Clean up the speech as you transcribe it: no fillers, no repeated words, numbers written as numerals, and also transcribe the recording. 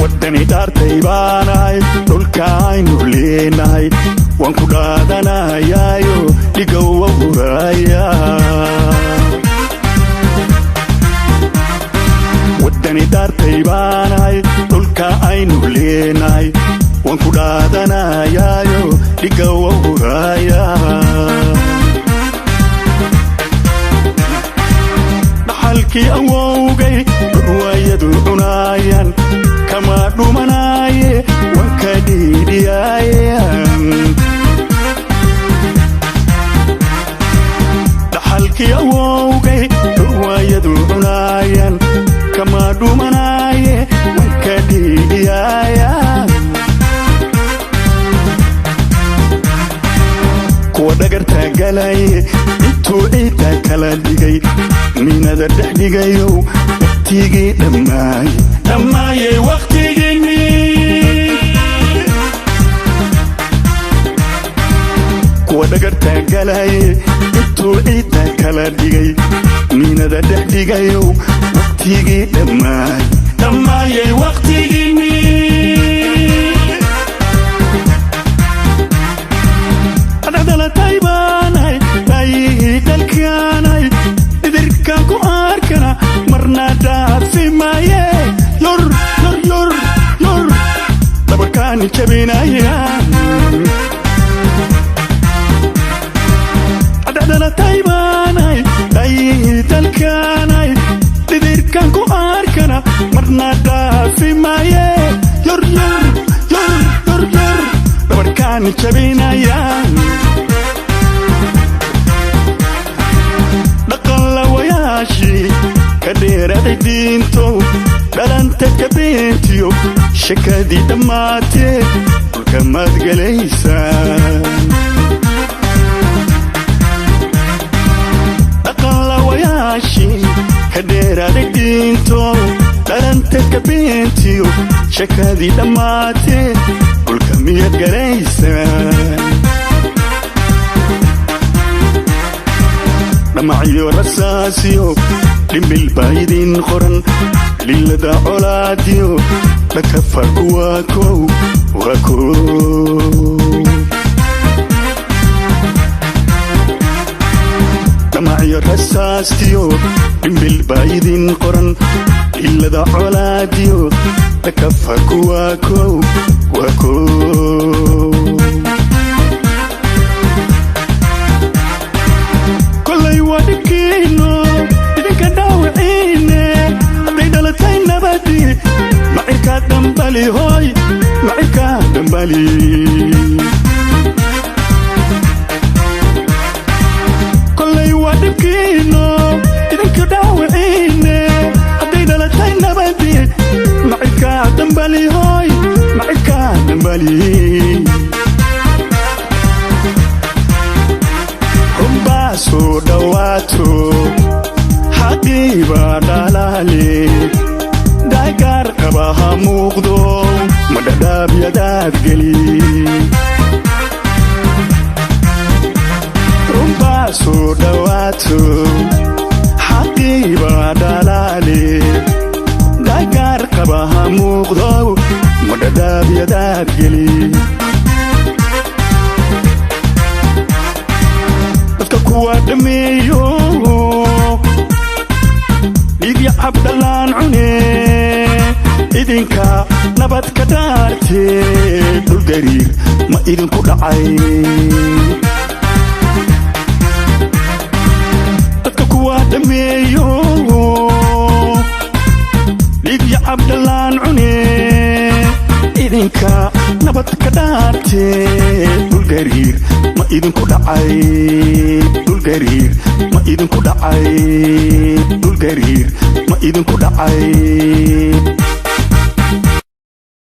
Waddani dhaartay baanahay, dhulka aynu leenahay waan ku dhaadanayaayo dhigowa huraya. Waddani dhaartay baanahay, dhulka aynu leenahay waan ku dhaadanayaayo dhigowa huraya. Dhaxalkii awowgay dhurwaayadu cunaayaan kama dhumanaaye, waan ka dhiidhiyaayan. Dhaxalkii awowgay dhurwaayadu cunaayaan kama dhumanaaye, waan ka dhiidhiyaayan. Kuwa dhagartaa galaye intuu ciiddaa kala dhigay miinada dhex dhigayow, wakhtigii dhammaay dhammaayay wakhtigiinnii. Kuwa dhagartaa galaye intuu ciiddaa kala dhigay miinada dhex dhigayow, wakhtigii dhammaay dhammaayay wakhtigiinnii. Dhexdalatay baanahay, dhaayihii dalkaanay, idirkaan ku arkana marna dhaafi maaye. Yor yor yor yor, dhabarkaani jabinaya. Dhexdalatay baanahay, dhaayihii dalkaanay, idirkaan ku arkana marna dhaafi maaye. Yor yor yor yor yor, dhabarkaani jabinaya. Dhaqanlawayaashii ka dheeraaday diintow, dhalanta ka beentiyo shakadii dhammaatee, dhulka maad gelaysaa. Dhaqanlawayaashii ka dheeraaday diintow, dhalanta ka beentiyo shakadii dhammaatee, dhulka miyaad galaysaa? Dhamacyo rasaasiyo dhimbil baa idin qoran, lilada colaadiyo dhakafarku waa kow, waa kow. Dhamacyo rasaastiyo dhimbil baa idin qoran, lilada colaadiyo dhakafarku waa kow, waa kow. Kolay waa dhibkiino idinka dhaawiciine, hadday dhalatay nabadi macirkaa dhambali, hooy macirkaa dhambali. Kolay waa dhibkiino idinka dhaawiciine, hadday dhalatay nabadi macirkaa dhambali, hooy macirkaa dhambali. Runbaa soo dhowaato, xaqiiba dhalaale, dhagaar qaba ha muuqdo, ma dhadhaabyadaad geli. Runbaa soo dhowaato, xaqiiba dhalaale, dhagaar qaba ha muuqdo, ma dhadhaabyadaad geli. Dadka kuwa dhammeeyo dhiigya cabdhalaan cune, idinka nabad ka dhaartee, dhulgariir ma idinku dhacay? Dadka kuwa dhammeeyo dhiigya cabdhalaan cune, idinka nabad ka dhaartee, dhulgariir ma idinku dhacay? Dhulgariir ma idinku dhacay? Dhulgariir ma idinku dhacay?